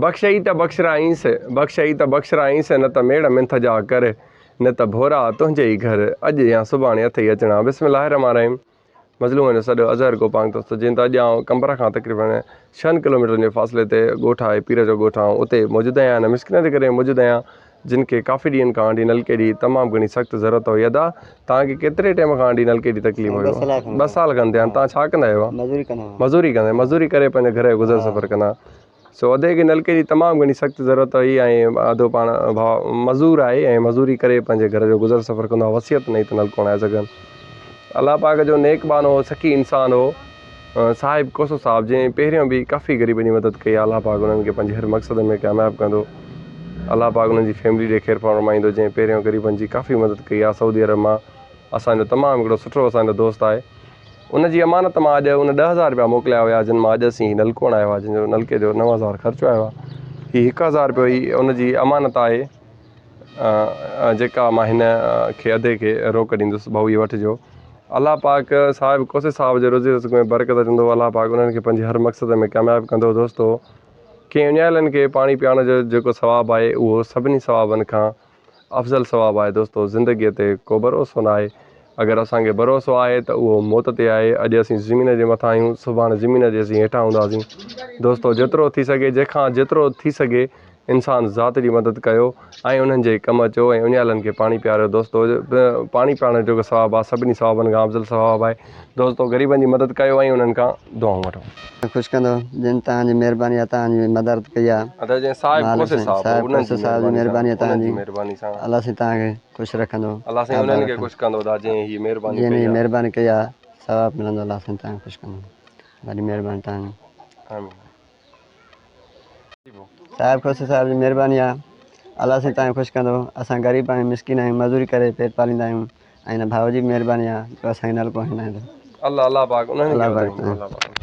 بخشئي ته بخشرائينس، بخشئي ته بخشرائينس، نه ته ميڙ منٿ جا ڪر، نه ته ڀورا تنهنجي ئي گهر، اڄ يا سڀاڻي اٿئي اچڻا. بسم الله الرحمٰن الرحيم مظلومن جو سڏ اظهر گوپانگ دوستو جيئن ته اڄ آئون قمبر کان تقريبن ڇهن ڪلوميٽرن جي فاصلي تي ڳوٺ آهي پير جو ڳوٺ آئون اتي موجود آهيان هن مسڪينن جي گهر ۾ موجود آهيان جن کي ڪافي ڏينهن کان وٺي نلڪي جي تمام گهڻي سخت ضرورت هئي ادا توهان کي ڪيتري ٽيم کان وٺي نلڪي جي تڪليف هئي ٻه سال کن ٿيا آهن توهان ڇا ڪندا آهيو مزوري ڪندا آهيون مزوري ڪندا آهيو مزوري ڪري پنهنجي گهر جو گذر سفر ڪندا سو ادي کي نلڪي جي تمام گهڻي سخت ضرورت هئي ۽ ادو پاڻ ڀاء مزور آهي ۽ مزوري ڪري پنهنجي گهر جو گذر سفر ڪندو آهي وصيت نه ته نلڪو هڻائي سگهن الله پاڪ جو نيڪ ٻانهو سخي انسان هو صاحب کوسو صاحب جنهن پهريون به ڪافي غريبن جي مدد ڪئي آهي الله پاڪ انهن کي پنهنجي هر مقصد ۾ ڪامياب ڪندو الله پاڪ انهن جي فيملي ڏي خير فرمائيندو جنهن پهريون غريبن جي ڪافي مدد ڪئي آهي سعودي عرب مان اسان جو تمام هڪڙو سٺو اسان جو دوست آهي ان جي امانت مان اڄ ان 10000 روپيا موڪليا هيا جن مان اڄ اسين هي نلڪو هڻايو آهي جن جو نلڪي جو 9000 خرچو آيو آهي هي 1000 روپيو هي ان جي امانت آهي جيڪا مان هن کي ادي کي روڪ ڏيندس ڀائو هي وٺجو. الله پاڪ صاحب کوسي صاحب جي روزي رزق ۾ برڪت ڏيندو الله پاڪ انهن کي پنهنجي هر مقصد ۾ ڪامياب ڪندو دوستو ڪنهن اڃايلن کي پاڻي پيارڻ جو جيڪو ثواب آهي اهو سڀني ثوابن کان افضل ثواب آهي دوستو زندگي تي ڪو ڀروسو ناهي اگر اسان کي ڀروسو آهي ته اهو موت تي آهي اڄ اسين زمين جي مٿان آهيون سڀاڻي زمين جي اسين هيٺان هونداسين دوستو جيترو ٿي سگهي جنهن کان جيترو ٿي سگهي انسان ذات جي مدد ڪيو ۽ انهن جي ڪم اچو ۽ اڃايلن کي پاڻي پياريو دوستو پاڻي پيارڻ جو جيڪو ثواب آهي سڀني ثوابن کان افضل ثواب آهي دوستو غريبن جي مدد ڪيو ۽ انهن کان دعائون وٺو. خوش ڪندو جن توهان جي مهرباني آ توهان جي مدد ڪئي آ ادا جنهن صاحب مالڪ کوسي سائين صاحب صاحب انهن کوسي جي صاحب جي مهرباني مهرباني آ سان توهان انهن جي جي مهرباني سان الله سائين توهان کي خوش رکندو الله سائين آباد انهن کي رکندو خوش ڪندو ادا جنهن هي مهرباني جنهن ڪئي هي آ مهرباني ڪئي آ ثواب ملندو الله سائين توهان کي خوش ڪندو وڏي مهرباني توهان جي. آمين. صاحب کوسي صاحب جي مهرباني آ الله سائين توهان کي خوش ڪندو اسان غريب آهيون مسڪين آهيون مزوري ڪري پيٽ پاليندا آهيون ۽ هن ڀاء جي به مهرباني آ جو اسان کي نلڪو هڻائي ٿو الله الله پاڪ انهن الله کي پاڪ وڌائيندو الله پاڪ.